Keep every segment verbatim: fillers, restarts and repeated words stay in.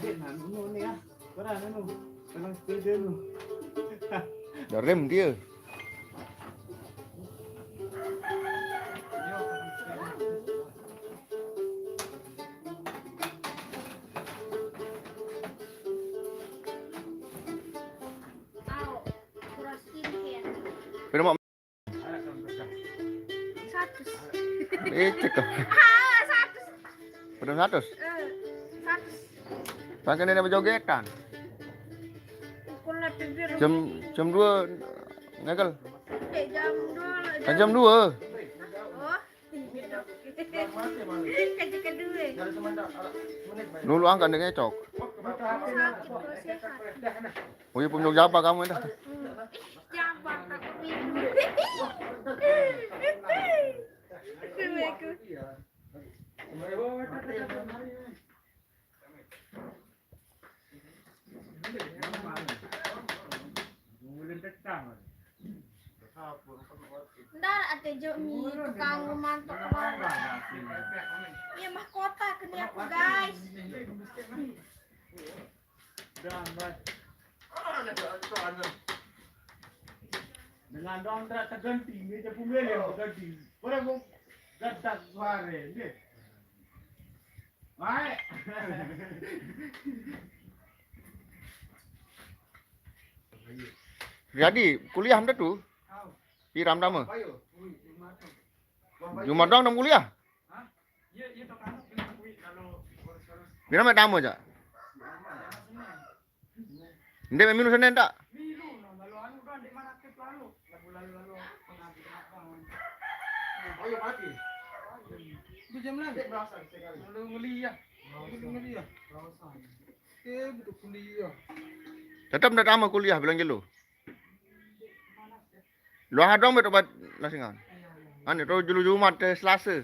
Eh, anu ni ah. Barang anu. Dalam sepeda tu. Dah rem dia. Pira mak? Seratus. Becek kok. Ah, seratus. Pira seratus? Eh, seratus. Pakai nenek berjogetan. Jam, jam dua ngekel. Eh, jam dua lah. Kan jam dua. Oh. Dulu angkat dia ngecok. Oh, iya, punya siapa kamu itu? Siapa? Aku bingung. Aku, aku. Ntar ate jo ni tukang mantuk kemana? Iya, mahkota kena aku, guys. Dengan dong terak teganti, dia je pun boleh teganti. Boleh pun gadak suara dia. Baik. Jadi, kuliah dah tu? Piram nama? Jumat dong kuliah? Piram nama je? Ndeq meh milu senen tak? Ayo mati. Dua jam lagi. Lalu ngeliah. Lalu ngeliah. Eh, butuh kuliah. Tetep ndak tame kuliah bilang jelo. Lu adong betul bat lasingan. Ane to jelo Jumat, eh, Selasa.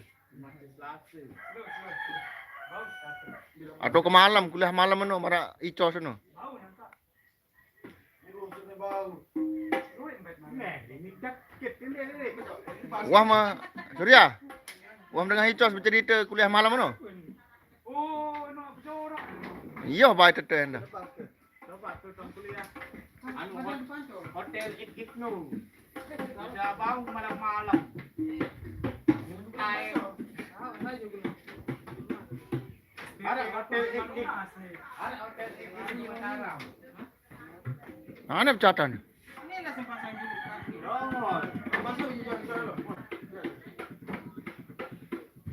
Atau ke malam, kuliah malam eno, maraq icos eno. Wah mah, Surya. Wah, dengah icos becerite kuliah malam eno. Iya, bae tete endo. Coba tuh tong kuliah. Anu, hot-, hotel Ibnu. Udah bau malam-malam. Ada hotel Ibnu. Ada hotel Ibnu Mataram. Mana pecatan?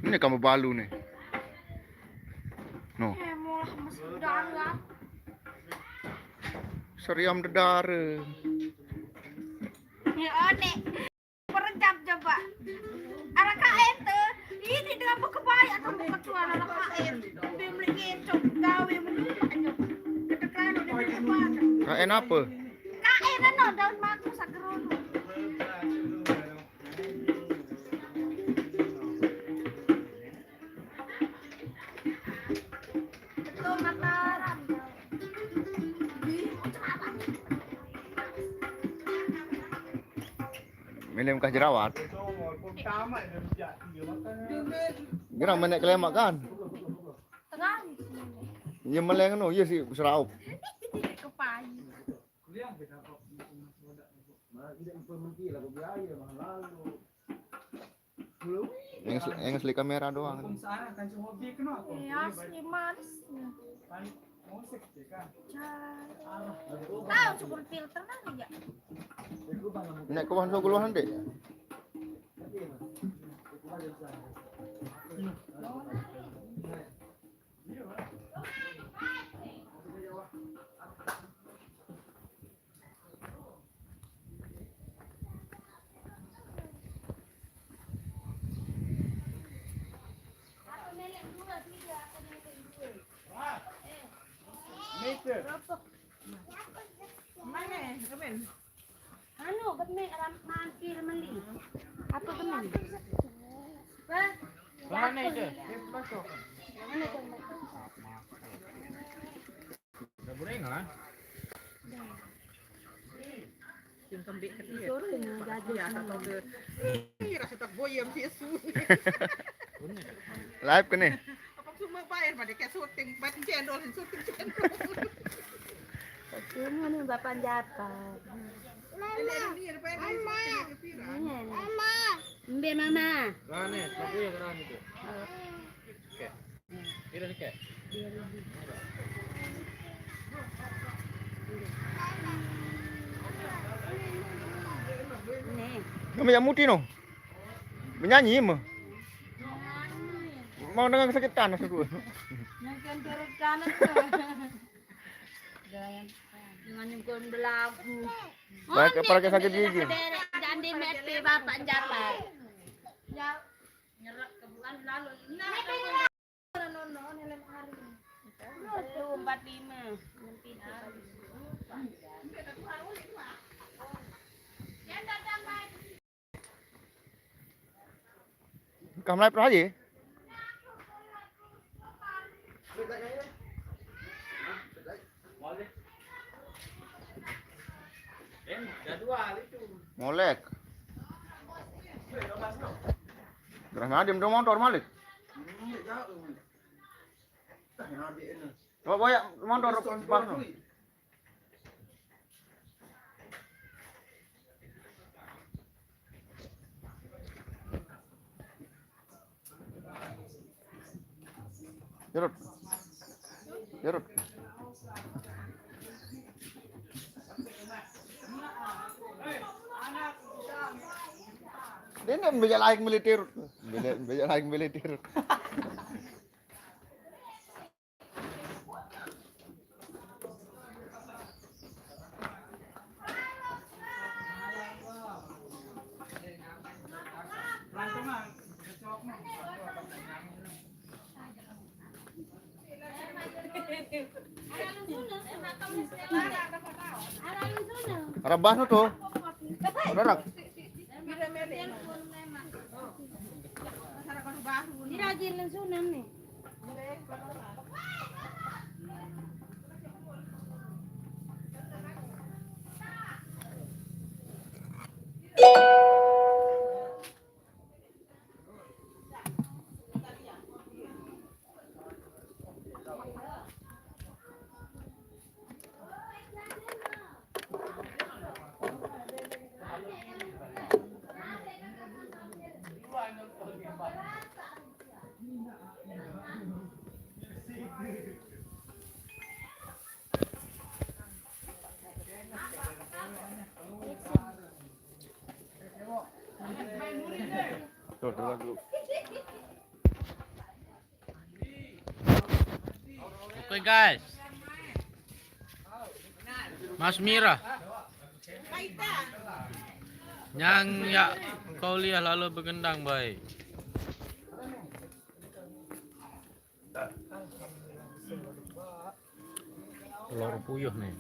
Ini kamu balu nih. No. Eh, mulah masih darah. Seriam dedare. Ya, aneh. Perejam coba. Araq K N te, ini dengan bekebaik atau beketuan araq K N. Dia beli ngecok, gawe menurut aja. Ketekan udah hebat. K N apa? K N ano, daun mangku sagerono. Mele bekas jerawat. Gerang menek kelemak kan? Tengah. Iya meleng no, iya sih seraup. Kepayu. Yang sel-, yang seli kamera doang. Iya, asli manis. Tahu cukur filter kan ya? Nek kuah so keluar nanti. Mana, Ruben? Anu, kami ram-, mampir meli. Apa kami? Apa? Mana itu? Mana itu? Udah goreng lah. Sing kembik ke dia. Sore ni gaji. Ya, tak tahu ke. Ih, rasa tak boyam dia su. Live ke ni? Apa semua bayar Pada kayak syuting, bat cendol, syuting cendol. Cuma nih Bapak Japa. Ini ada dia, ada pengen syuting ke Pira. Iya, nih. Mbe Mama. Rane, tapi ya Rane itu. Oke. Kira nih, Kak. Nih. Kamu yang muti no. Menyanyi mah. Mau dengan kesakitan aku. Yang kan turut kanan tuh. Dengan yang kon belagu. Pakai, pakai sakit gigi. Jadi mepe Bapak Japa. Ya, nyerak ke bukan lalu. Nah, nono, helm hari. Tuh, empat lima. Kamu live aja. Molek. Gerah ngadim dong motor malik. Coba banyak motor pas no. Jerut. Jerut. Dia ndak bejak lain militer. Bejak, bejak lain militer. Rabah no to. Udah rak. Dirajin lang sunan nih. Tuh, tuh, tuh. Oke, guys. Mas Mira. Nyang ya kau lihat lalu begendang baik. Telur puyuh nih.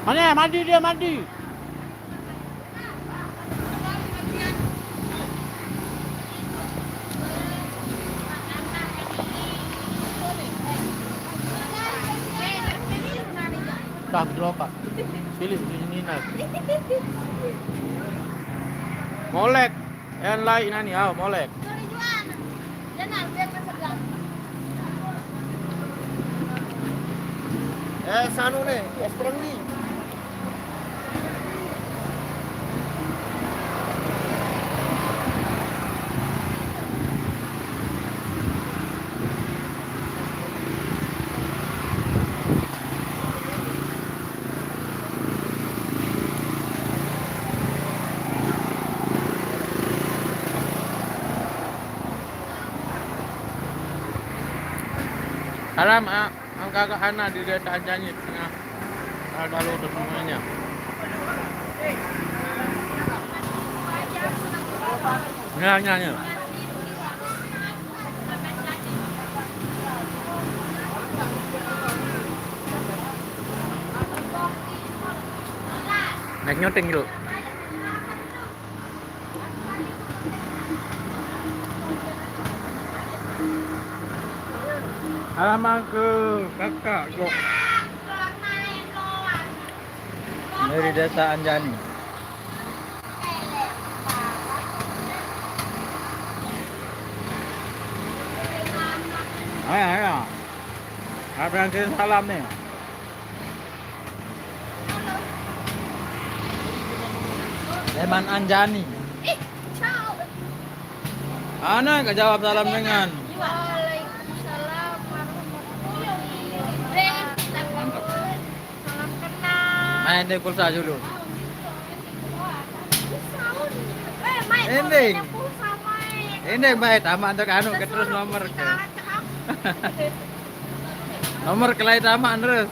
Mana mandi dia mandi? Dah, betul, Pak. Pilih di sini, nah. Molek. Yang lain nani, ah, molek. Eh, sanu nih, es perenggi. Salam, ah. Ang kagak ana di desa Anjani tengah. Ada lo semuanya. Ya, ya, ya. Naik nyuting dulu. Halamanku, kakak, gok. Dari Desa Anjani. Ayo, ayo. Siapa yang kirim salam nih? Leman Anjani. Ih, ciao. Ana kejawab salam dengan. Waalaikumsalam warahmatullahi wabarakatuh. Mantap. Salam kenal. Main di pulsa dulu. Eh, main. Ending. Punya pulsa, main. Ini baik, tamat untuk anu, ke terus nomor ke. Nomor ke lain tamat terus.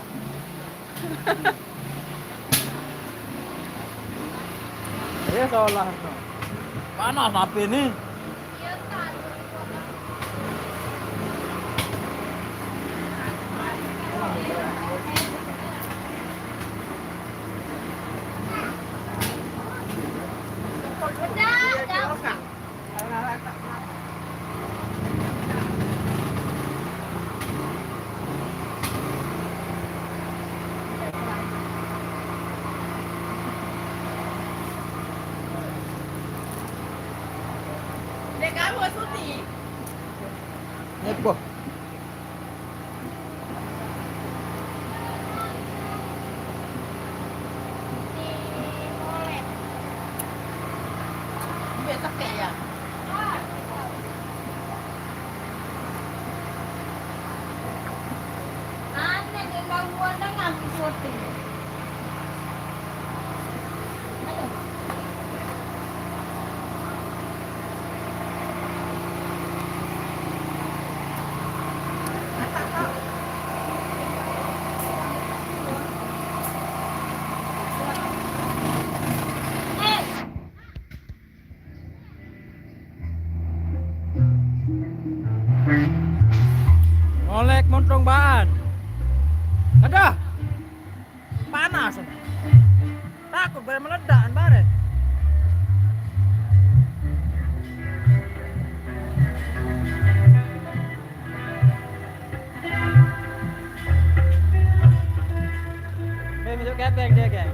Ya, seolah. Panas api nih. Dek, kamu Suti. Nyepo. Molek montong baan. Ada. Panas. Takut bare meledak bare. Be, masuk kepeng dia, geng.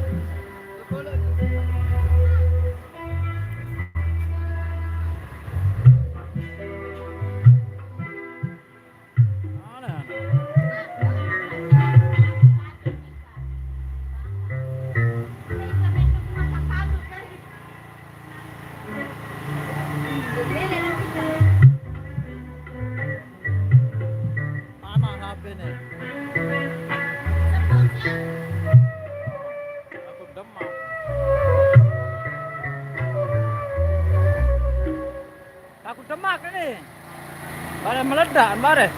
Mana H P nih? Aku demak. Takut demak ini. Bare meledak, bare.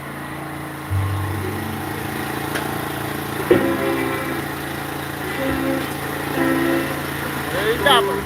Eh, indah, Bang.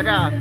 Dadah.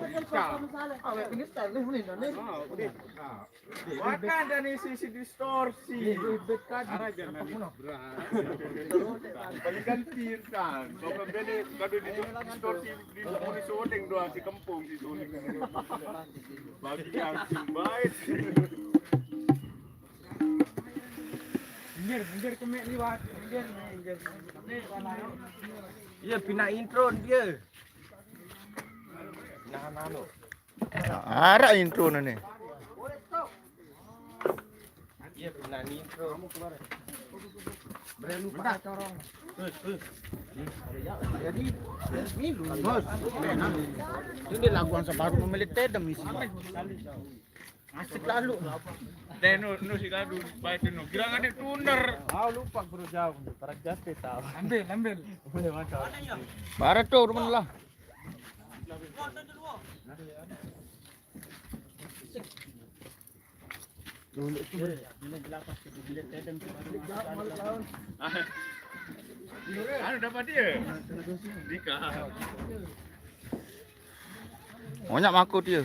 Awak ini style ni, ni, ni. Ah, okey. Makan dan isi, isi distorsi. Arah jangan berat. Balikan tir kan. Kau kan beli kado di distorsi di Muni Sodeng doang si kempung si Sodeng. Bagi yang baik. Minggir, minggir ke mek liwat. Minggir, minggir. Iya, pina intro dia. Nah, nah, lo. Arak intro ni. Iya, pina intro. Boleh lupa corong. Jadi, milu. Bos. Ini lagu yang sebaru memilih tedem isi. Asik lalu. Deh, nu, nu si lalu, baik tu nu. Kira ada tuner. Ah, lupa guru jauh. Tarak jate tahu. Ambil, ambil. Boleh makan. Para tu rumah lah. Anu dapat dia. Nikah. Banyak makut dia.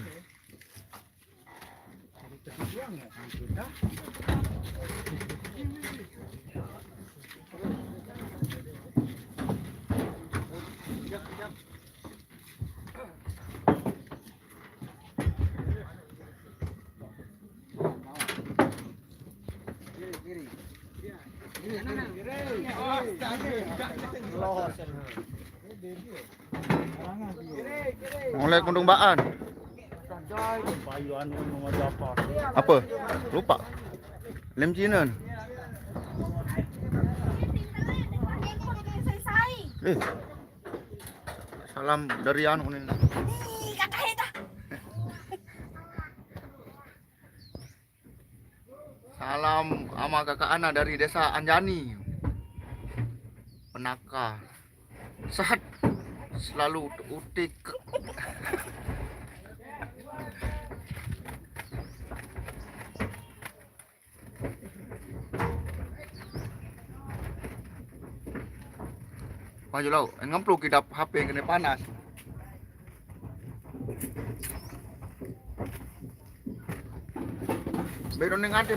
Mulai kundung baan. Apa? Lupa. Lem Cina. Eh. Salam dari anu ni. Salam ama kakak Ana dari desa Anjani. Penaka. Sehat selalu utik. Maju lau, ngemplung kidap H P kena panas. Baik, ning ate